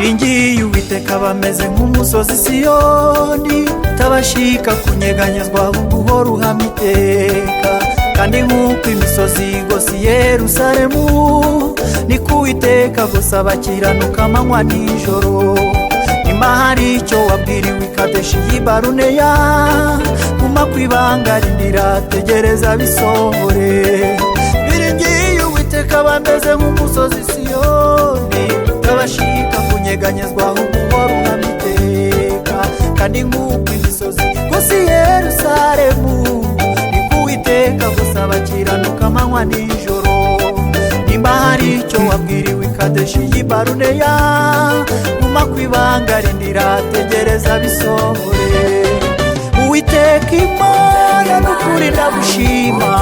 Biringiye Uwiteka bameze nk'umusozi Siyoni, tabashika kunyeganyezwa ahubwo uhora uhamya iteka. Kandi nk'uko imisozi igose i Yerusalemu, niko Uwiteka gusa bakiranuka amanywa nijoro. Nyuma hari icyo wabwiriwe i Kadeshi y'i Baruneya, guma ku ibanga rindira tegereza bisohore. Biringiye Uwiteka bameze nk'umusozi Siyoni, tabashika kunyeganyezwa ahubwo uhora uhamya iteka. Kandi nk'uko imisozi igose i Yerusalemu, niko Uwiteka gusa bakiranuka amanywa nijoro. Nimba hari icyo wabwiriwe i Kadeshi y'i Baruneya, guma ku ibanga rindira tegereza bisohore. Uwiteka Imana n'ukuri ndagushima,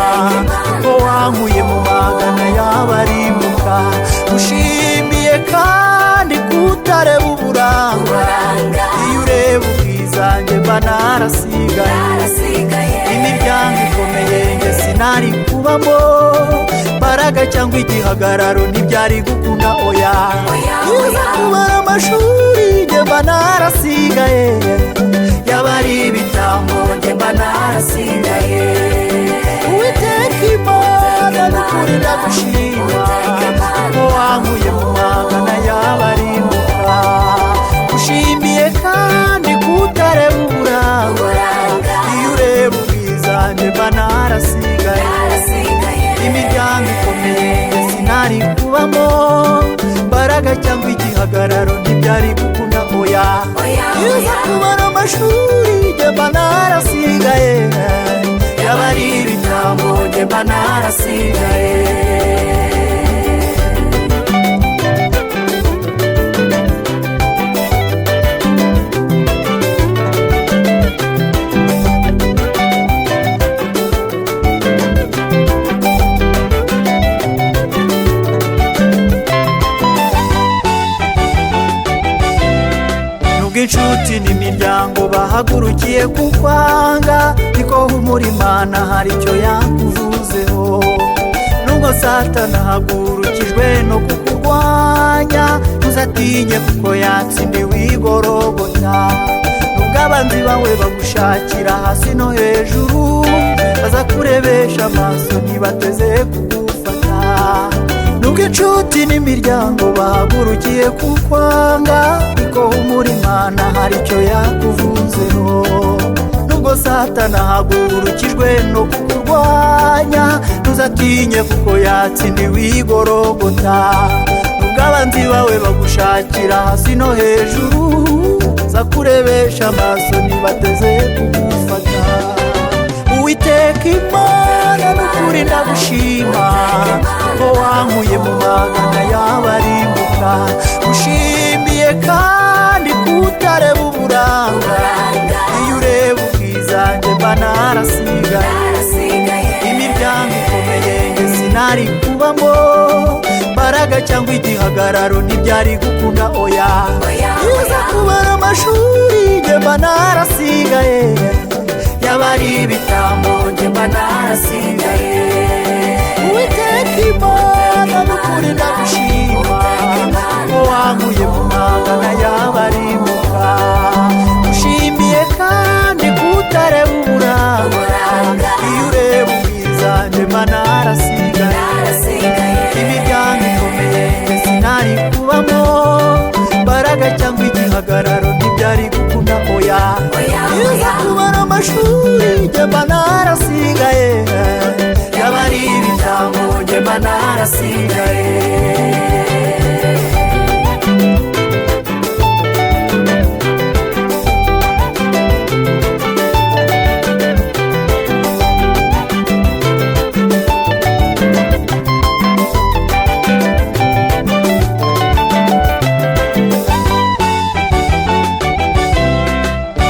ko wankuye mu magana y'abarimbuka. Ushimiye kandi kutareba uburanga, iyo ureba ubwiza njye mba narasigaye. Imiryango ikomeye njye sinari kubamo, mbaraga cyangwa igihagararo ntibyari gukunda oya. Iza kubara amashuri njye mba narasigaye, yaba ari ibitambo njye mba narasigaye. Uwiteka Imana n'ukuri ndagushima, ko wankuye mu magana y'abarimbuka. Ushimiye kandi kutareba uburanga, iyo ureba ubwiza njye mba narasigaye. Imiryango ikomeye njye sinari kubamo, mbaraga cyangwa igihagararo ntibyari gukunda oya. Iza kubara amashuri njye mba narasigaye, yaba ari ibitambo njye mba narasigaye. Nubwo inshuti n'imiryango bahagurukiye kukwanga, niko humura Imana hari icyo yakuvuzeho. Nubwo Satani ahagurukijwe no kukurwanya, ntuzatinye kuko yatsindiwe i Gologota. Nubwo abanzi bawe bagushakira hasi no hejuru, bazakurebesha amaso ntibateze kugufata. Nubwo inshuti n'imiryango bahagurukiye kukwanga, niko humura Imana hari icyo yakuvuzeho. Nubwo Satani ahagurukijwe no kukurwanya, ntuzatinye kuko yatsindiwe i Gologota. Nubwo abanzi bawe bagushakira hasi no hejuru, bazakurebesha amaso ntibateze kugufata. Uwiteka Imana n'ukuri ndagushima, ko wankuye mu magana y'abarimbuka. Ushimiye kandi kutareba uburanga, iyo ureba ubwiza njye mba narasigaye. Imiryango ikomeye njye sinari kubamo, mbaraga cyangwa igihagararo ntibyari gukunda oya. Iza kubara amashuri njye mba narasigaye, yaba ari ibitambo njye mba narasigaye. Uwiteka Imana n'ukuri ndagushima, ko wankuye mu magana y'abarimbuka. Ushimiye kandi kutareba uburanga, iyo ureba ubwiza njye mba narasigaye. Imiryango ikomeye njye sinari kubamo, mbaraga cyangwa igihagararo ntibyari gukunda oya. Iza kubara amashuri njye mba narasigaye, yaba ari ibitambo njye mba narasigaye.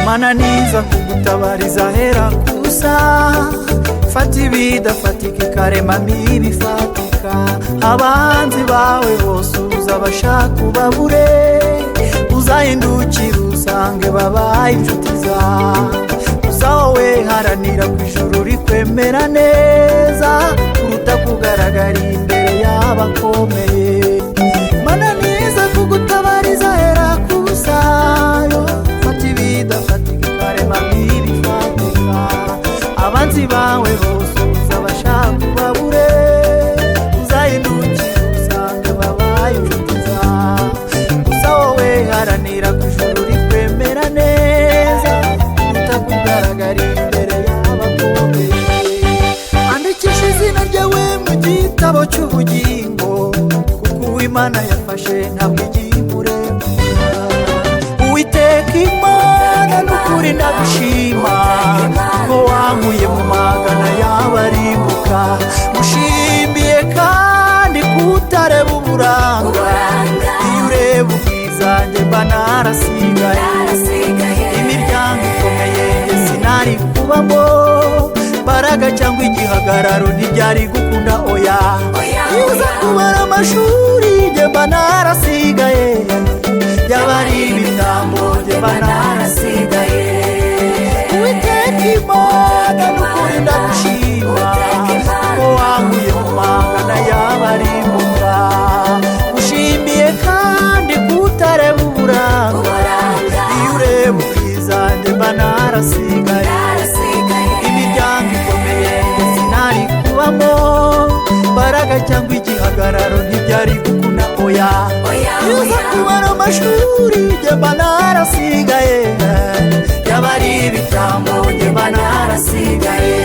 Mana niza kugutabariza hera kusa, fata ibidafatika ikaremamo ibifatika. Abanzi bawe bose uzabashaka ubabure, uzahindukira usange babaye inshuti zawe. Gusa wowe haranira ku ijuru rikwemera neza, kuruta kugaragara imbere y'abakomeye. Mana niza kugutabariza hera Imana yafashe ntabwo igiye imurekura. Uwiteka Imana, n'ukuri ndagushima ko wankuye mu magana y'abarimbuka. Mushimiye kandi kutareba uburanga. Uburanga. Iyo ureba ubwiza njye mba narasigaye. Narasigaye. Imiryango ikomeye njye sinari kubamo, mbaraga cyangwa igihagararo ntibyari gukunda, oya. Oya, Iyo uza oya. kubara amashuri njye mba narasigaye, yaba ari ibitambo njye mba narasigaye. Uwiteka Imana, n'ukuri ndagushima ko wankuye mu magana y'abarimbuka. Ushimiye kandi kutareba uburanga. Uburanga. Iyo ureba ubwiza njye mba narasigaye. Narasigaye. Imiryango ikomeye njye sinari kubamo, mbaraga cyangwa igihagararo ntibyari gukunda, oya. Oya, Iyo uza oya. kubara amashuri njye mba narasigaye, yaba ari ibitambo njye mba narasigaye.